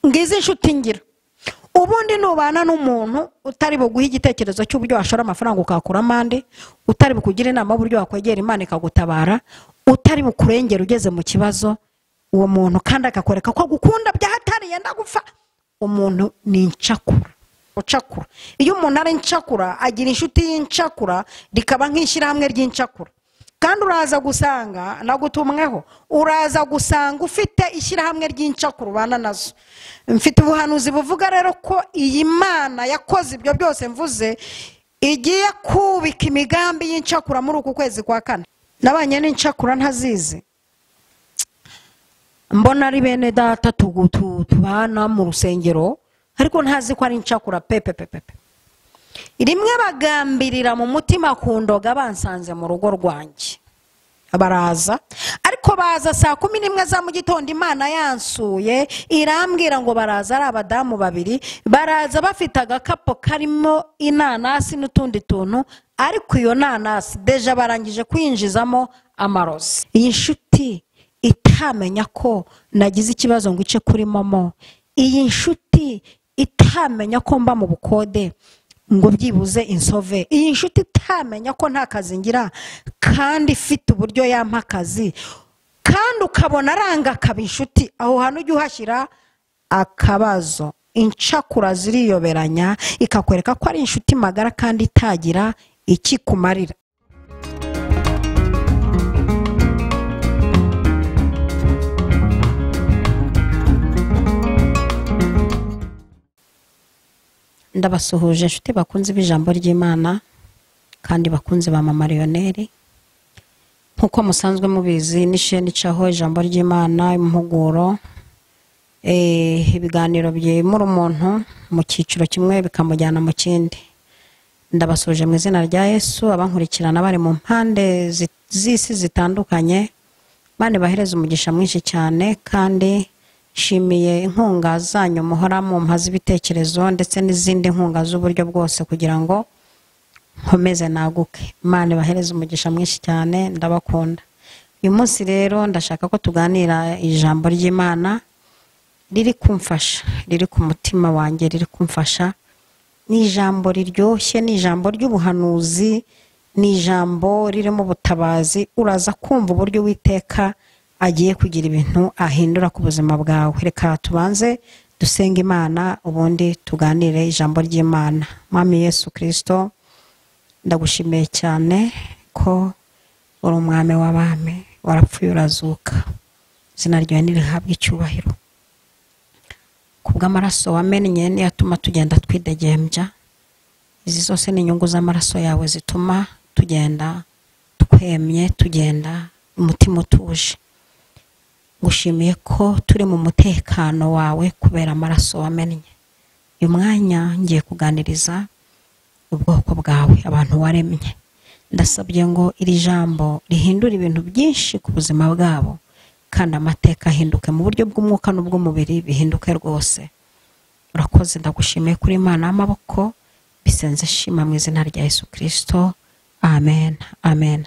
Ngizi inshuti ngira. Ubundi nubana n'umuntu utari buguha igitekerezo cy'uburyo washora amafaranga ukakura amande, utari bukugira inama y'uburyo wakwegera Imana ikagutabara, utari bukurengera ugeze mu kibazo, uwo muntu kandi akakwereka ko gukunda byahatari yenda gupfa, umuntu ni incakura. Ucakura. Iyo umuntu ari incakura agira inshuti y'incakura rikaba nk'ishyirahamwe ry'incakura. Kandi uraza gusanga nagutumweho, uraza gusanga ufite ishyirahamwe ry'incakura ubana nazo. Mfite ubuhanuzi buvuga rero ko iyi Mana yakoze ibyo byose mvuze igiye kubika imigambi y'incakura muri uku kwezi kwa kane. Nabanye n'incakura ntazizi. Mbona ari bene data tubana mu rusengero, ariko ntazi ko ari incakura pepe pepe. Rimwe bagambirira mu mutima kundoga bansanze mu rugo rwanjye. Baraza, ariko baza saa 11 za mu gitondo. Imana yansuye irambwira ngo baraza ari abadamu babiri, baraza bafite agakapo karimo inanasi n'utundi tuntu, ariko iyo nanasi deja barangije kwinjizamo amarozi. Iyi nshuti itamenya ko nagize ikibazo ngo ice kuri momo, iyi nshuti itamenya ko mba mu bukode ngo byibuze insove, iyi nshuti itamenya ko nta kazi ngira kandi ifite uburyo yampa akazi, kandi ukabona aranga akaba inshuti, aho hantu ujya uhashyira akabazo. Incakura ziriyoberanya ikakwereka ko ari inshuti magara kandi itagira ikikumarira. Ndabasuhuje inshuti bakunze b'ijambo ry'Imana kandi bakunze ba Mama Lionel. Nkuko musanzwe mubizi n'isheni icaho ijambo ry'Imana, impuguro, ibiganiro byimura umuntu mu cyiciro kimwe bikamujyana mu kindi. Ndabasuhuje mu izina rya Yesu abankurikirana bari mu mpande z'isi zitandukanye. Imana ibahereze umugisha mwinshi cyane, kandi nshimiye inkunga zanyu muhora mumpa z'ibitekerezo ndetse n'izindi nkunga z'uburyo bwose kugira ngo nkomeze naguke. Imana ibahereze umugisha mwinshi cyane, ndabakunda. Uyu munsi rero ndashaka ko tuganira ijambo ry'Imana riri kumfasha, riri ku mutima wanjye, riri kumfasha. Ni ijambo riryoshye, ni ijambo ry'ubuhanuzi, ni ijambo ririmo ubutabazi. Uraza kumva uburyo Uwiteka agiye kugira ibintu ahindura ku buzima bwawe. Reka tubanze dusenge Imana ubundi tuganire ijambo ry'Imana. Mwami Yesu Kristo, ndagushimiye cyane ko uri umwami w'abami, warapfuye urazuka. Izina ryawe nirihabwe icyubahiro. Kubw'amaraso wamennye niyo atuma tugenda twidegembya. Izi zose ni inyungu z'amaraso yawe zituma tugenda twemye, tugenda umutima utuje. Ngushimiye ko turi mu mutekano wawe kubera amaraso wamennye. Uyu mwanya ngiye kuganiriza ubwoko bwawe, abantu waremye. Ndasabye ngo iri jambo rihindure ibintu byinshi ku buzima bwabo, kandi amateka ahinduke mu buryo bw'umwuka n'ubw'umubiri, bihinduke rwose. Urakoze, ndagushimiye kuri Imana y'amaboko, bisenze shima mu izina rya Yesu Kristo. Amen, amen.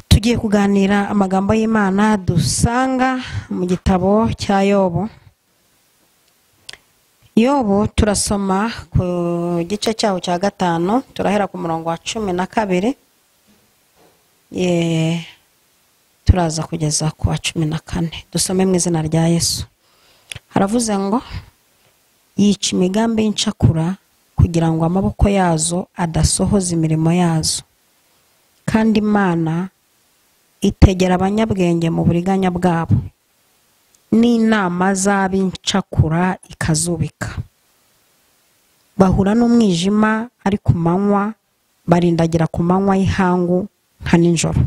Tugiye kuganira amagambo y'Imana dusanga mu gitabo cya Yobu. Yobu turasoma ku gice cyaho cya 5, turahera ku murongo wa 12, turaza kugeza ku wa 14. Dusome mu izina rya Yesu. Haravuze ngo yica imigambi y'incakura kugira ngo amaboko yazo adasohoza imirimo yazo, kandi Imana itegera abanyabwenge mu buriganya bwabo, n'inama z'ab'incakura ikazubika. Bahura n'umwijima ari ku manywa, barindagira ku manywa y'ihangu nka nijoro.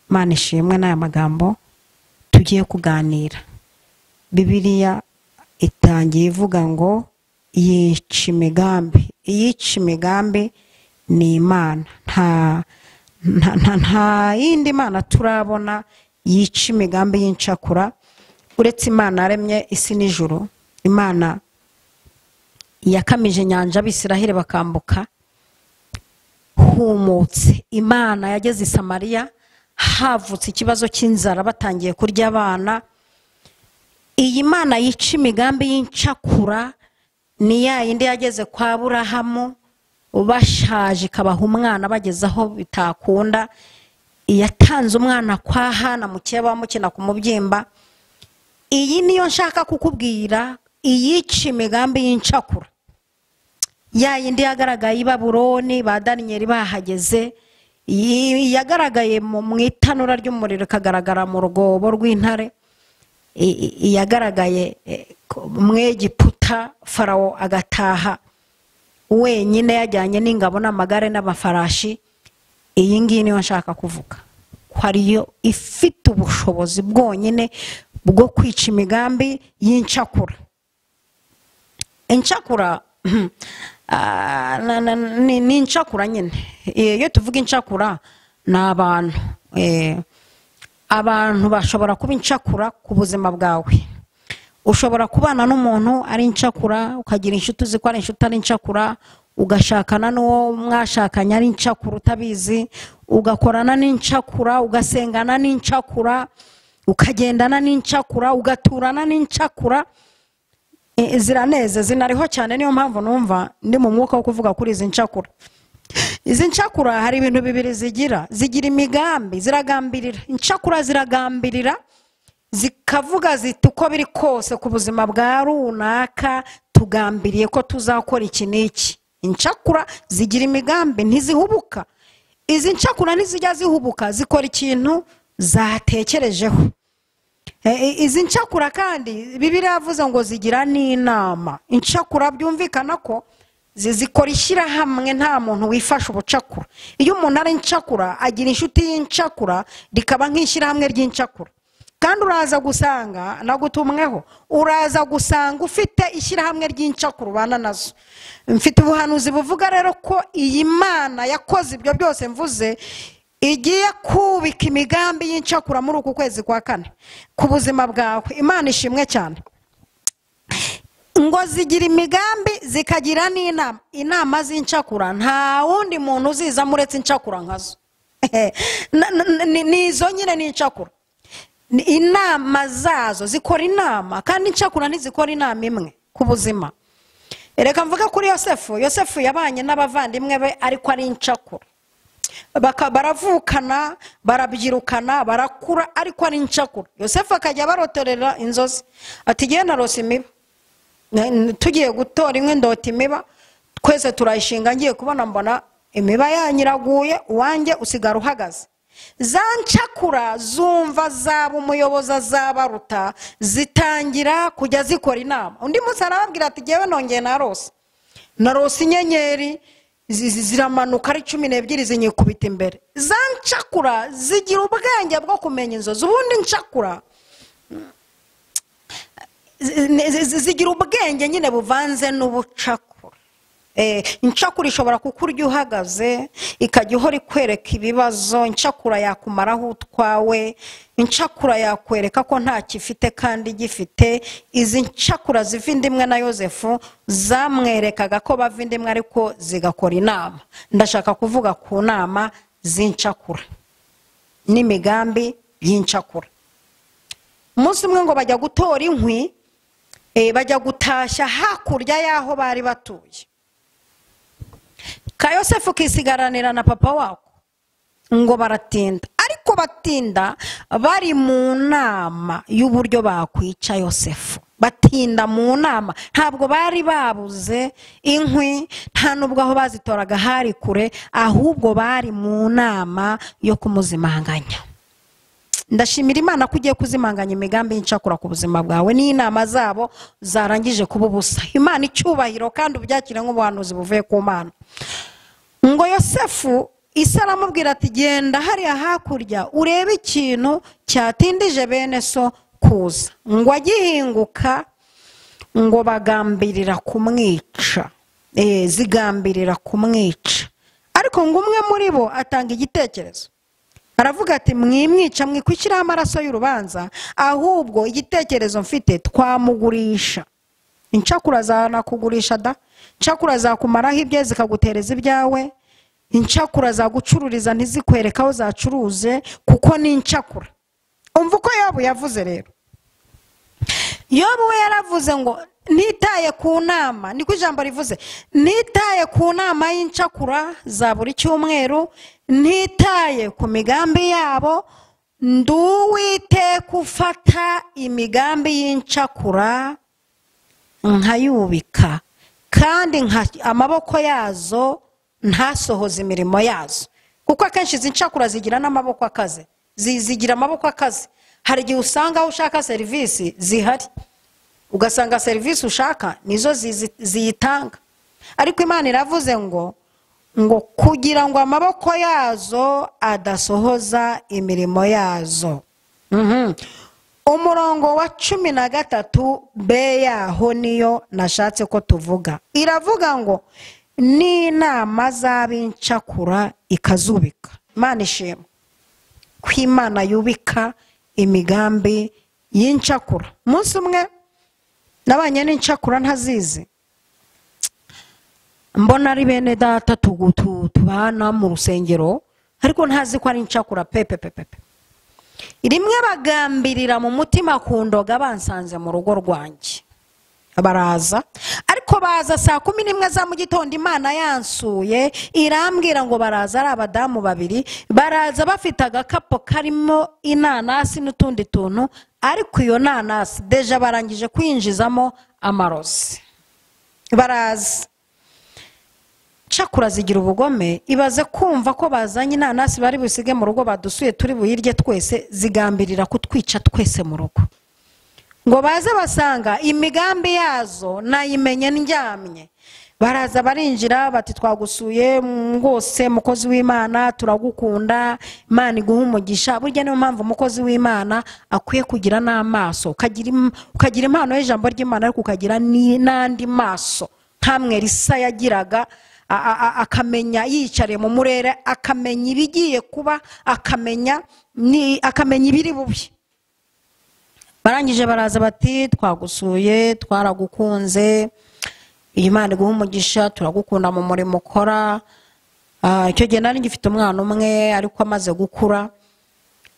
Imana ishimwe n'aya magambo tugiye kuganira. Bibiliya itangiye ivuga ngo yica imigambi. Iyica imigambi ni Imana. Nta yindi Mana turabona yica imigambi y'incakura uretse Imana yaremye isi n'ijuru. Imana yakamije inyanja Abisiraheli bakambuka humutse. Imana yageze i Samariya havutse ikibazo cy'inzara, batangiye kurya abana. Iyi Mana yica imigambi y'incakura ni ya yindi yageze kwa Aburahamu bashaje ikabaha umwana bageze aho bitakunda, yatanze umwana kwa Hana mukeba mukina ku mubyimba. Iyi niyo nshaka kukubwira, iyica imigambi y'incakura. Ya yindi yagaragaye i Babuloni ba Daniyeli bahageze, yagaragaye mu itanura ry'umuriro ikagaragara mu rwobo rw'intare, yagaragaye mu Egiputa Farawo agataha wenyine yajyanye n'ingabo n'amagare n'amafarashi. Iyi ngiyi niyo nshaka kuvuga ko ariyo ifite ubushobozi bwonyine bwo kwica imigambi y'incakura. Incakura ni incakura nyine. Iyo tuvuga incakura ni abantu, abantu bashobora kuba incakura ku buzima bwawe. Ushobora kubana n'umuntu ari incakura, ukagira inshuti uzi ko ari inshuti ari incakura, ugashakana n'uwo mwashakanye ari incakura utabizi, ugakorana n'incakura, ugasengana n'incakura, ukagendana n'incakura, ugaturana n'incakura. Ziraneze zinariho cyane, niyo mpamvu numva ndi mu mwuka wo kuvuga kuri izi ncakura. Izi ncakura hari ibintu bibiri zigira, zigira imigambi, ziragambirira. Incakura ziragambirira, zikavuga ziti uko biri kose ku buzima bwa runaka tugambiriye ko tuzakora iki n'iki. Incakura zigira imigambi, ntizihubuka. Izi ncakura ntizijya zihubuka, zikora ikintu zatekerejeho. Izi ncakura kandi Bibiliya yavuze ngo zigira n'inama. Incakura byumvikana ko zikora ishyirahamwe, nta muntu wifasha ubucakura. Iyo umuntu ari incakura agira inshuti y'incakura, rikaba nk'ishyirahamwe ry'incakura. Kandi uraza gusanga nagutumweho, uraza gusanga ufite ishyirahamwe ry'incakura ubana nazo. Mfite ubuhanuzi buvuga rero ko iyi Mana yakoze ibyo byose mvuze igiye kubika imigambi y'incakura muri uku kwezi kwa kane ku buzima bwawe. Imana ishimwe cyane. Ngo zigira imigambi zikagira n'inama. Inama z'incakura nta wundi muntu uziza muretse incakura nkazo. Nizo nyine ni incakura. Inama zazo zikora inama, kandi incakura ntizikora inama imwe ku buzima. Reka mvuga kuri Yosefu. Yosefu yabanye n'abavandimwe be ariko ari incakura. Baravukana, barabyirukana, barakura ariko ari incakura. Yosefu akajya barotorera inzozi ati giye narose imiba, tugiye gutora imwe ndota imiba, twese turayishinga, ngiye kubona mbona imiba yanyiraguye, uwanjye usigara uhagaze. Za ncakura zumva zaba umuyobozi azabaruta, zitangira kujya zikora inama. Undi munsi arababwira ati jyewe nongeye narose, narose inyenyeri ziramanuka ari 12 zinyikubita imbere. Za ncakura zigira ubwenge bwo kumenya inzozi. Ubundi ncakura zigira ubwenge nyine buvanze n'ubucakura. Incakura ishobora kukurya uhagaze, ikajya ihora ikwereka ibibazo. Incakura yakumaraho utwawe, incakura yakwereka ko nta kifite kandi gifite. Izi ncakura ziva indimwe na Yosefu zamwerekaga ko bava indimwe ariko zigakora inama. Ndashaka kuvuga ku nama z'incakura n'imigambi y'incakura. Umunsi umwe ngo bajya gutora inkwi, bajya gutashya hakurya y'aho bari batuye. Ka Yosefu kisigaranira na papa wako, ngo baratinda, ariko batinda bari mu nama y'uburyo bakwica Yosefu. Batinda mu nama, ntabwo bari babuze inkwi, nta nubwo aho bazitoraga hari kure, ahubwo bari mu nama yo kumuzimanganya. Ndashimira Imana ko ugiye kuzimanganya imigambi y'incakura ku buzima bwawe n'inama zabo zarangije kuba ubusa. Imana icyubahiro kandi ubyakire nk'ubuhanuzi buvuye ku Mana. Ngo Yosefu ise aramubwira ati genda hariya hakurya urebe ikintu cyatindije bene so kuza. Ngo agihinguka ngo bagambirira kumwica, zigambirira kumwica. Ariko ngo umwe muri bo atanga igitekerezo, aravuga ati mwimwica, mwikwishyiraho amaraso y'urubanza, ahubwo igitekerezo mfite twamugurisha. Incakura zanakugurisha da, incakura zakumaraho ibye zikagutereza ibyawe, incakura zagucururiza ntizikwereka aho zacuruze, kuko ni incakura. Umva uko Yobu yavuze rero. Yobu we yaravuze ngo ntitaye ku nama, niko ijambo rivuze, ntitaye ku nama y'incakura za buri cyumweru, ntitaye ku migambi yabo, nduwiteka ufata imigambi y'incakura nkayubika, kandi amaboko yazo ntasohoza imirimo yazo. Kuko akenshi izi ncakura zigira n'amaboko akaze, zigira amaboko akaze. Hari igihe usanga aho ushaka serivisi zihari, ugasanga serivisi ushaka nizo ziyitanga. Ariko Imana iravuze ngo kugira ngo amaboko yazo adasohoza imirimo yazo. Umurongo wa 13 b yaho niyo nashatse ko tuvuga. Iravuga ngo n'inama z'abincakura ikazubika. Imana ishimwe ko Imana yubika imigambi y'incakura. Umunsi umwe nabanye n'incakura ntazizi, mbona ari bene data tubana mu rusengero, ariko ntazi ko ari incakura pepe pepe. Rimwe bagambirira mu mutima kundoga bansanze mu rugo rwanjye, baraza, ariko baza saa 11 za mu gitondo. Imana yansuye irambwira ngo baraza ari abadamu babiri, baraza bafite agakapo karimo inanasi n'utundi tuntu, ariko iyo nanasi deja barangije kwinjizamo amarozi. Baraza. Cakura zigira ubugome, ibaze kumva ko bazanye inanasi bari busige mu rugo badusuye turi buyirye twese, zigambirira kutwica twese mu rugo. Ngo baze basanga imigambi yazo nayimenye ndyamye. Baraza barinjira bati twagusuye rwose mukozi w'Imana, turagukunda, Imana iguha umugisha. Burya niyo mpamvu umukozi w'Imana akwiye kugira n'amaso, ukagira impano y'ijambo ry'Imana, ariko ukagira n'andi maso nkamwe Elisa yagiraga, akamenya yicariye mu murere, akamenya ibigiye kuba, akamenya ibiri bubi. Barangije baraza bati twagusuye, twaragukunze, Imana iguha umugisha, turagukunda mu murimo ukora. Icyo gihe nari ngifite umwana umwe ariko amaze gukura.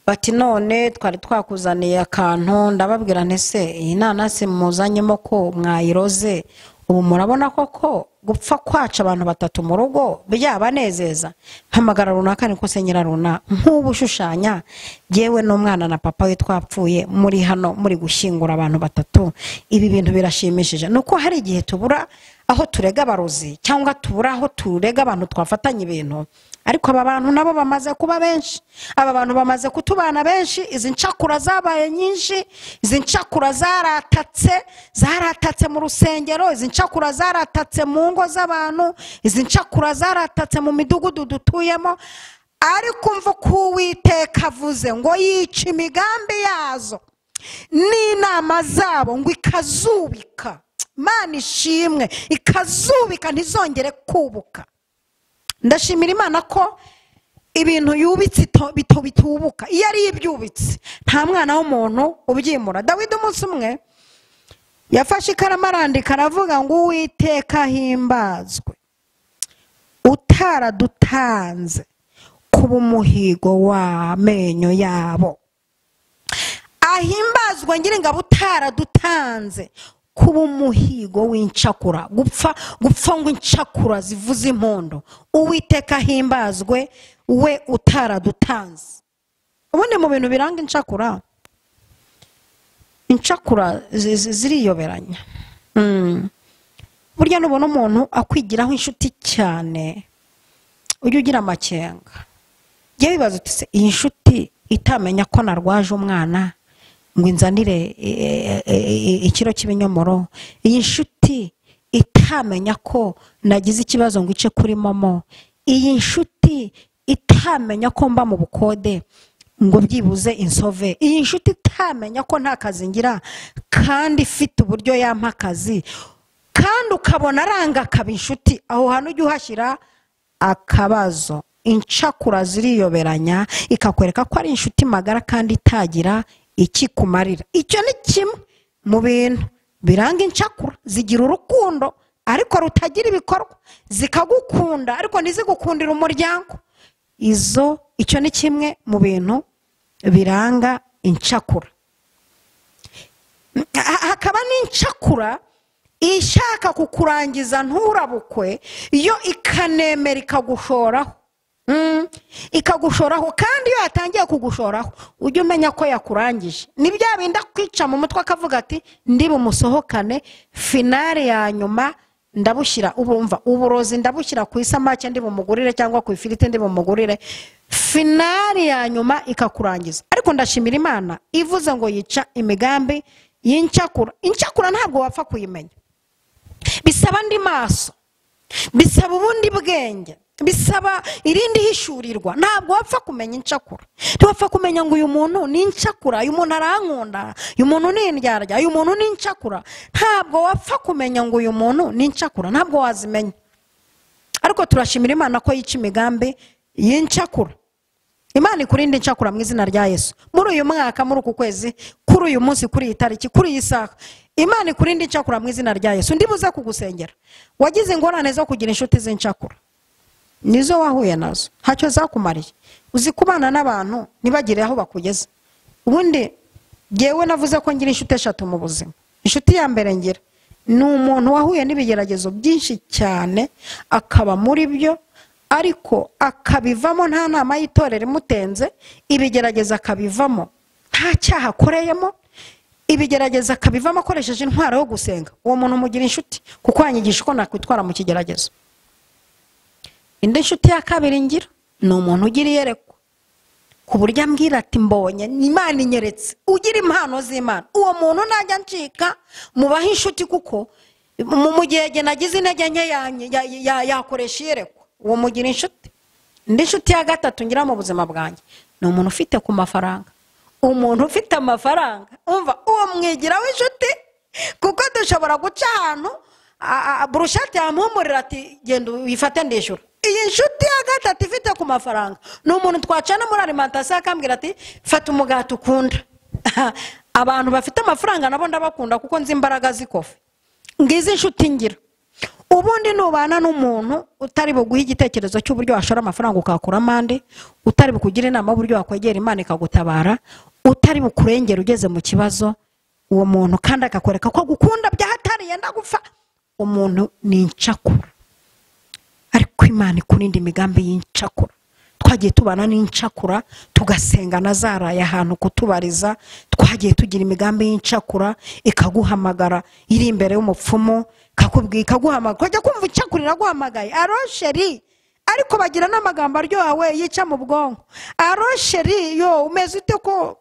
Bati none twari twakuzaniye akantu. Ndababwira nti se iyi nanasi muzanyemo ko mwayiroze, ubu murabona koko gupfa kwaca abantu batatu mu rugo byabanezeza? Mpamagara runaka niko se nyiraruna, nk'ubu ushushanya yewe n'umwana na papa we twapfuye muri hano muri gushyingura abantu batatu, ibi bintu birashimishije. Nuko hari igihe tubura aho turega abarozi, cyangwa tubura aho turega abantu twafatanya ibintu, ariko aba bantu nabo bamaze kuba benshi, aba bantu bamaze kutubana benshi. Izi ncakura zabaye nyinshi, izi ncakura zaratatse mu rusengero, izi ncakura zaratatse mu ngo z'abantu, izi ncakura zaratatse mu midugudu dutuyemo. Ariko umva ko Uwiteka avuze ngo yica imigambi yazo n'inama zabo, ngo ikazubika. Imana ishimwe, ikazubika ntizongere kubuka. Ndashimira Imana ko ibintu yubitse bitubuka. Iyo ari ibyubitse nta mwana w'umuntu ubyimura. Dawidi umunsi umwe yafashe ikaramu arandika aravuga ngo Uwiteka ahimbazwe, utaradutanze kuba umuhigo w'amenyo yabo. Ahimbazwe ngiringabo utaradutanze kuba umuhigo w'incakura, gupfa ngo incakura zivuze impondo. Uwiteka ahimbazwe we utaradutanze. Ubundi mu bintu biranga incakura, incakura ziriyoberanya. Burya nubona umuntu akwigiraho inshuti cyane, ujye ugira amakenga. Jye wibaza uti se iyi nshuti itamenya ko narwaje umwana ngo inzanire ikiro cy'ibinyomoro, iyi nshuti itamenya ko nagize ikibazo ngo ice kuri momo, iyi nshuti itamenya ko mba mu bukode ngo byibuze insove, iyi nshuti itamenya ko nta kazi ngira kandi ifite uburyo yampa akazi, kandi ukabona aranga akaba inshuti, aho hantu ujye uhashyira akabazo. Incakura ziriyoberanya, ikakwereka ko ari inshuti magara kandi itagira ikikumarira. Icyo ni kimwe mu bintu biranga incakura. Zigira urukundo ariko rutagira ibikorwa, zikagukunda ariko ntizigukundira umuryango. Icyo ni kimwe mu bintu biranga incakura. Hakaba Hakaba n'incakura ishaka kukurangiza nturabukwe, yo ikanemera ikagushoraho. Ikagushoraho, kandi iyo yatangiye kugushoraho ujye umenya ko yakurangije. Ni bya bindi akwica mu mutwe akavuga ati ndi bumusohokane finale ya nyuma, ndabushyira ubumva uburozi ndabushyira ku isamake ndi bumugurire cyangwa ku ifiriti ndi bumugurire, finale ya nyuma ikakurangiza. Ariko ndashimira Imana ivuze ngo yica imigambi y'incakura. Incakura ntabwo wapfa kuyimenya, bisaba andi maso, bisaba ubundi bwenge, bisaba irindi hishurirwa. Ntabwo wapfa kumenya incakura, ntiwapfa kumenya ngo uyu muntu ni incakura, uyu muntu arankunda, uyu muntu ni indyarya, uyu muntu ni incakura. Ntabwo wapfa kumenya ngo uyu muntu ni incakura, ntabwo wazimenya. Ariko turashimira Imana ko yica imigambi y'incakura. Imana ikurinde incakura mu izina rya Yesu. Muri uyu mwaka, muri uku kwezi, kuri uyu munsi, kuri iyi tariki, kuri iyi saha, Imana ikurinde incakura mu izina rya Yesu. Ndibuze kugusengera. Wagize ingorane zo kugira inshuti z'incakura, nizo wahuye nazo, ntacyo zakumariye. Uzi kubana n'abantu ntibagire aho bakugeza. Ubundi jyewe navuze ko ngira inshuti eshatu mu buzima. Inshuti ya mbere ngira ni umuntu wahuye n'ibigeragezo byinshi cyane, akaba muri byo ariko akabivamo nta nama y'itorero imutenze, ibigerageza akabivamo nta cyaha akoreyemo, ibigerageza akabivamo akoresheje intwaro yo gusenga. Uwo muntu mugira inshuti kuko yanyigisha uko nakwitwara mu kigeragezo. Indi nshuti ya kabiri ngira ni umuntu ugira iyerekwa, ku buryo ambwira ati mbonye Imana inyeretse, ugira impano z'Imana. Uwo muntu najya ncika mubahe inshuti, kuko mu gihe nagize intege nke yakoresha iyerekwa, uwo mugira inshuti. Indi nshuti ya gatatu ngira mu buzima bwanjye ni umuntu ufite ku mafaranga. Umuntu ufite amafaranga, umva uwo mwigira w'inshuti, kuko dushobora guca ahantu burushati yamuhumurira ati genda uyifate ndishyura. Iyi nshuti ya gatatu ifite ku mafaranga ni umuntu twacana muri alimentation akambwira ati fata umugati ukunda. Abantu bafite amafaranga nabo ndabakunda kuko nzi imbaraga z'ikofi. Ngizi inshuti ngira. Ubundi nubana n'umuntu utari buguhe igitekerezo cy'uburyo washora amafaranga ukakura amande, utari bukugira inama y'uburyo wakwegera Imana ikagutabara, utari bukurengera ugeze mu kibazo, uwo muntu kandi akakwereka ko agukunda byahatari yenda gupfa, umuntu ni incakura. Ariko Imana ikurinda imigambi y'incakura. Twagiye tubana n'incakura, tugasenga nazaraye ahantu kutubariza, twagiye tugira imigambi y'incakura ikaguhamagara iri imbere y'umupfumu, kakubwiye ikaguhamagara, ukajya kumva incakura iraguhamagaye arosheri, ariko bagira n'amagambo aryohawe yica mu bwonko. Arosheri yo umeze ute ko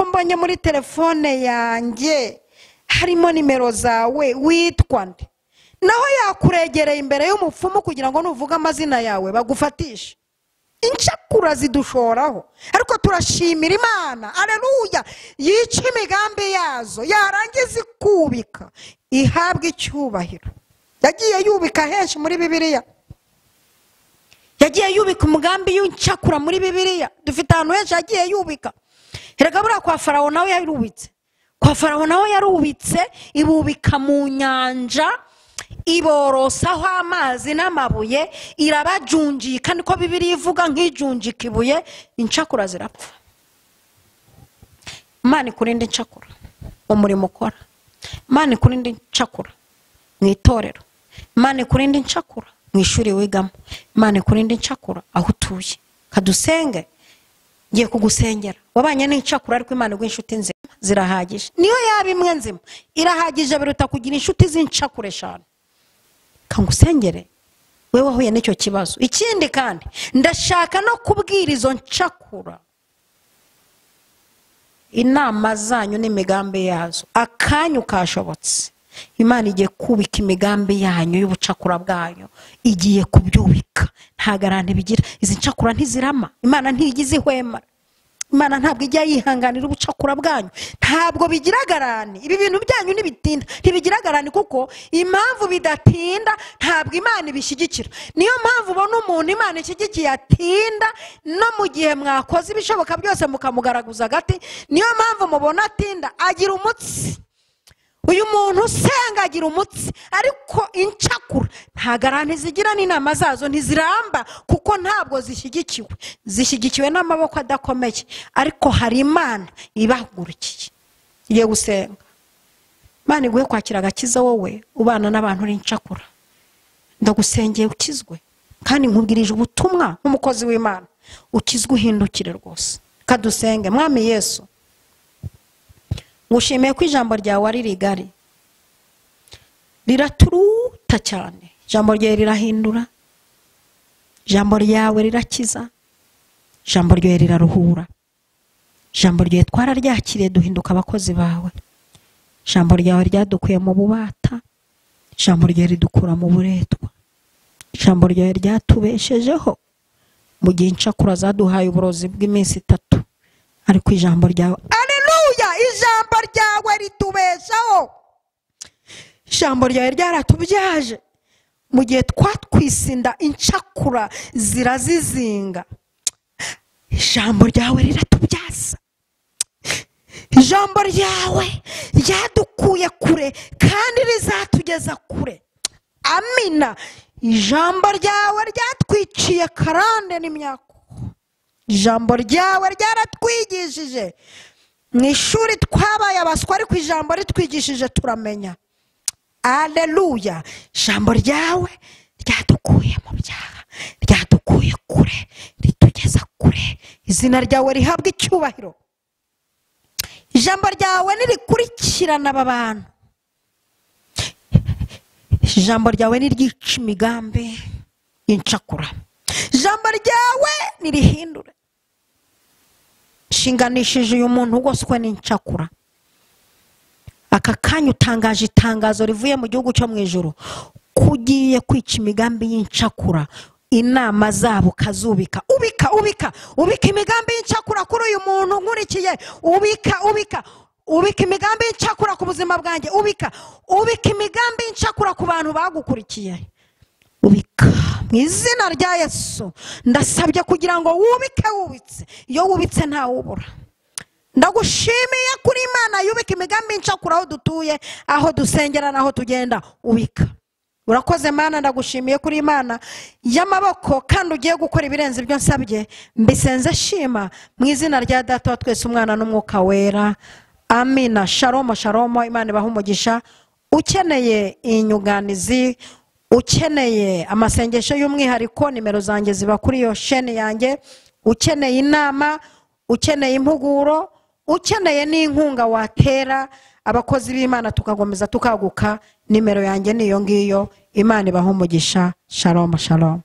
mbonye muri telefone yanjye harimo nimero zawe, witwa nde? Naho yakuregereye imbere y'umupfumu kugira ngo nuvuga amazina yawe bagufatishe. Incakura zidushoraho, ariko turashimira Imana, aleluya, yica imigambi yazo, yarangiza ikubika, ihabwa icyubahiro. Yagiye yubika henshi muri Bibiliya, yagiye yubika umugambi w'incakura muri Bibiliya, dufite ahantu henshi yagiye yubika. Erega buriya kwa Farawo nawe yarubitse, kwa Farawo nawe yarubitse, ibubika mu nyanja, iborosaho amazi n'amabuye, irabajunjika, niko Bibiliya ivuga, nk'ijunjika ibuye, incakura zirapfa. Imana ikurinde incakura umurimo ukora, Imana ikurinde incakura mu itorero, Imana ikurinde incakura mu ishuri wigamo, Imana ikurinde incakura aho utuye. Kadusenge, ngiye kugusengera. Wabanye n'incakura ariko Imana iguha inshuti nzima zirahagije. Niyo yaba imwe nzima irahagije, biruta kugira inshuti z'incakura eshanu. Kangusengere wewe wahuye n'icyo kibazo. Ikindi kandi ndashaka no kubwira izo ncakura inama zanyu n'imigambi yazo. Akanyu kashobotse, Imana igiye kubika imigambi yanyu y'ubucakura bwanyu, igiye kubyubika. Nta garanti bigira, izi ncakura ntizirama. Imana ntigize ihwema, Imana ntabwo ijya yihanganira ubucakura bwanyu, ntabwo bigira garani. Ibi bintu byanyu ntibitinda, ntibigira garani, kuko impamvu bidatinda ntabwo Imana ibishyigikira. Niyo mpamvu ubona umuntu Imana ishyigikiye atinda, no mu gihe mwakoze ibishoboka byose mukamugaragaza agati. Niyo mpamvu mubona atinda, agira umutsi. Uyu muntu usenga agira umutsi, ariko incakura nta garanti zigira n'inama zazo ntiziramba, kuko ntabwo zishyigikiwe, zishyigikiwe n'amaboko adakomeye. Ariko hari Imana ibahagurukiye. Igiye gusenga. Imana iguhe kwakira agakiza wowe ubana n'abantu uri incakura. Ndagusengeye ukizwe, kandi nkubwirije ubutumwa nk'umukozi w'Imana, ukizwe uhindukire rwose. Kadusenge. Mwami Yesu, ngushimiye ko ijambo ryawe ari rigari, riraturuta cyane. Ijambo ryawe rirahindura, ijambo ryawe rirakiza, ijambo ryawe riraruhura. Ijambo ryawe twararyakiriye duhinduka abakozi bawe. Ijambo ryawe ryadukuye mu bubata, ijambo ryawe ridukura mu buretwa. Ijambo ryawe ryatubeshejeho mu gihe incakura zaduhaye uburozi bw'iminsi 3, ariko ijambo ryawe, aleluya, ijambo ryawe ritubeshaho. Ijambo ryawe ryaratubyaje mu gihe twatwisinda incakura zirazizinga. Ijambo ryawe riratubyaza. Ijambo ryawe ryadukuye kure kandi rizatugeza kure. Amina. Ijambo ryawe ryatwiciye karande n'imyako. Ijambo ryawe ryaratwigishije. Mu ishuri twabaye abaswa, ariko ijambo ritwigishije turamenya. Aleluya. Ijambo ryawe ryadukuye mu byaha, ryadukuye kure, ritugeza kure. Izina ryawe rihabwa icyubahiro. Ijambo ryawe nirikurikirana aba bantu. Ijambo ryawe niryica imigambi incakura. Ijambo ryawe nirihindure. Nshinganishije uyu muntu ugoswe n'incakura. Aka kanya utangaje itangazo rivuye mu gihugu cyo mu ijuru, kugiye kwica imigambi y'incakura, inama zabo kazubika. Ubika, ubika, ubika imigambi y'incakura kuri uyu muntu nkurikiye. Ubika, ubika, ubika imigambi y'incakura ku buzima bwanjye. Ubika, ubika imigambi y'incakura ku bantu bagukurikiye. Ubika mu izina rya Yesu. Ndasabye kugira ngo wubike wubitse. Iyo wubitse ntawubura. Ndagushimiye kuri Imana yubika imigambi y'incakura aho dutuye, aho dusengera n'aho tugenda. Ubika. Urakoze Mana, ndagushimiye kuri Imana y'amaboko, kandi ugiye gukora ibirenze ibyo nsabye. Mbisenze shima mu izina rya Data wa twese, Umwana n'Umwuka Wera. Amina. Shalom, shalom. Imana ibahe umugisha. Ukeneye inyunganizi, ukeneye amasengesho y'umwihariko, nimero zanjye ziba kuri iyo sheni yanjye. Ukeneye inama, ukeneye impuguro, ukeneye n'inkunga watera abakozi b'Imana tukakomeza tukaguka, nimero yanjye niyo ngiyo. Imana ibahe umugisha. Shalom, shalom.